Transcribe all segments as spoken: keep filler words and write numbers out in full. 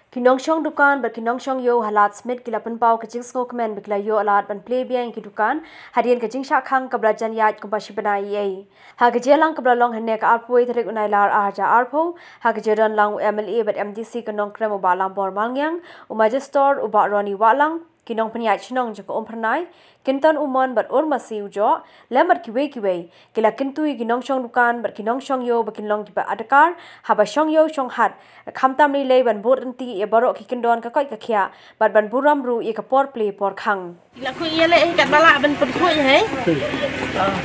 Ki nongshong dukan bad ki nongshong ïew ha Lad Smit ki la pynpaw ka jingsngewkmen ba ki la ïoh lad ban plie biang ïa ki dukan hadien ka jingshah khang kaba la jan ïaid kumba shi bnai ei ei. Ha ka jingïalang kaba la long hynne ka arphew tarik u Nailar ar hajar arphew, ha ka jingdon lang u M L A bad M D C ka Nongkrem u Bah Lambor Malngiang, u Magistrate u Bah Ronnie Wahlang, ki nongpynïaid shnong jong ka Umphyrnai, Kynton Umon bad Urmasi Ujoh, lem bad kiwei kiwei, ki la kyntu ïa ki nongshong dukan bad ki nongshong ïew ba kin long kiba adkar haba shong ïew shong hat, khamtam lei lei ban bud ryntih ïa baroh ki kyndon ka koit ka khiah bad ban burom ruh ïa ka por plie por khang. Ngi la khuid ïaleh hi katba lah ban pynkhuid hi.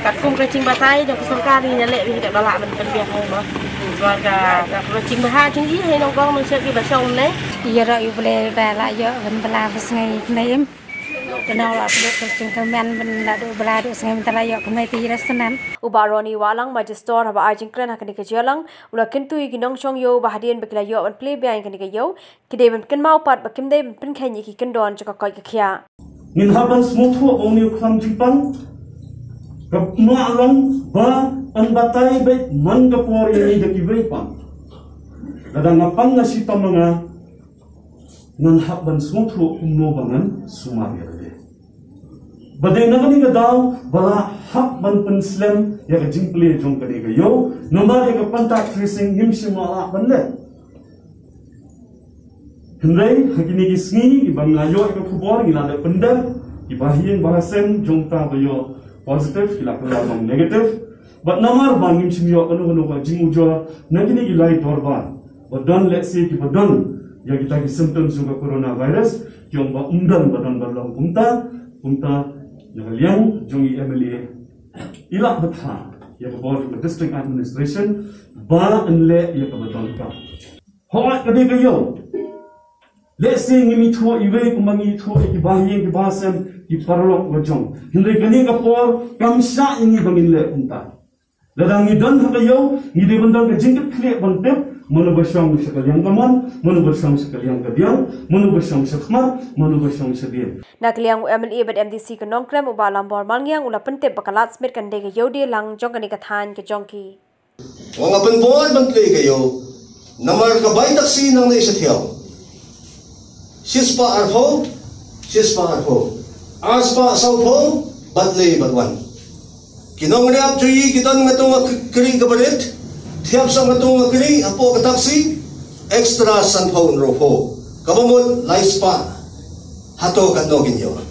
Katkum ka jingbatai jong ka sorkar ngi ïaleh hi katba lah ban pynbiang hi mo. Ba ka ka jingbaha jong ngi hi nongkong nongshep kiba shong ne. Ïaroh ïa U Blei ba lah ïoh ban bylla basngi khnai im. Kynnoh la pynlut ka jingkyrmen ban la duh bylla duh sngi mynta la ïoh kmai ti ïa la snem. U Bah Ronnie Wahlang, Magistrate, haba ai jingkren ha kane ka jingïalang, u la kyntu ïa ki nongshong ïew ba hadien ba ki la ïoh ban plie biang ïa kane ka ïew, ki dei ban kynmaw pat ba kim dei ban pynkheiñ ïa ki kyndon jong ka koit ka khiah. Ngin hap ban sngewthuh ba une u khlam jingpang ka mah long ba yn batai beit man ka por ïa ngi da kiwei pat. Lada nga pang nga shitom ma nga, ngan hap ban sngewthuh kumno ba ngan sumar ïa lade. Ba dei na kane ka daw ba la hap ban pynslem ïa ka jingplie jong kane ka ïew, namar ïa ka contact tracing ngim shym la lah ban leh. Hynrei ha kine ki sngi kiba ngi la ïoh ïa ka khubor ngi la dep pyndep, kiba ha ïing ba ha sem jong uta ba ïoh positive ki la kylla long negative. Bad namar ba ngim shym ïoh kano kano ka jingujor na kine ki lai dorbar ba don lehse kiba don ïa kita ki symptoms jong ka coronavirus, ki ong ba ym don ba don ba long kumta, kumta na ka liang jong i M L A i lah btha ïa ka bor jong ka district administration ba yn leh ïa kaba donkam. Hooid, ka dei ka ïew. Lehse ngim ithuh iwei kumba ngi ithuh ïa ki bahaïing ki bahasem, ki paralok ba jong. Hynrei kane ka por kam shah ïa ngi ba ngin leh kumta. Lada ngi don ha ka ïew, ngi dei ban don ka jingkitkhlieh ban tip mano ba shong sha ka liang kamon, mano ba shong sha ka liang kadiang, mano ba shong shakhmat, mano ba shong shadien. Na ka liang u M L A bad M D C ka Nongkrem u Bah Lambor Malngiang u la pyntip ba ka Lad Smit kan dei ka ïewdieng lang jong kane ka thaiñ ka jong ki. Nga nga pynbor ban plie ka ïew namar ka bai taxi nangne sha Thiaw. Shispah arphew, shispah arphew, arspah sawphew bad le bad wan. Ki nongriap jong ngi ki don nga tu nga kri kaba rit, thiap sa nga tu nga kri hapoh ka taxi, extra sanphew hynriewphew, kaba mut laispah. Hato katno kin ïoh?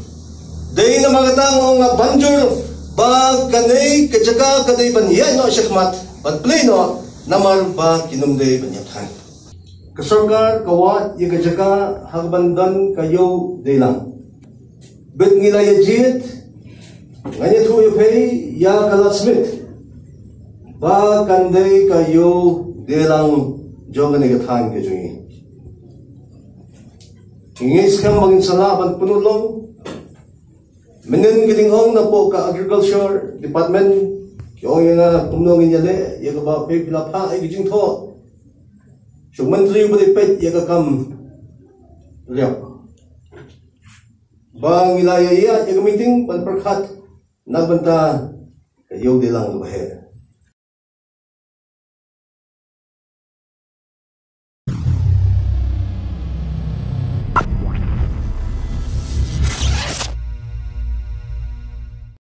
Dei namar kata nga ong nga ban jur ba kane ka jaka ka dei ban ïaid noh shakhmat bad plie noh namar ba kin ym dei ban ïap than. Ka sorkar ka wad ïa ka jaka ha kaban don ka ïewdieng lang. Bad ngi la ïa jied, nga ïathuh ïa phi ïa ka Lad Smit ba kan dei ka ïewdieng lang jong kane ka thaiñ ka jong ngi. Ngi skhem ba ngin sa lah ban pynlut long. Mynnin ki dang ong napoh ka Agriculture Department ki ong ïa nga kumno ngin ïaleh ïa kaba phi la phah ïa ki jingthoh sha u Myntri uba dei peit ïa ka kam riap. Ba ngi la ïa ïa ïa ka meeting ban pyrkhat na ka bynta ka ïewdieng lang kaba heh.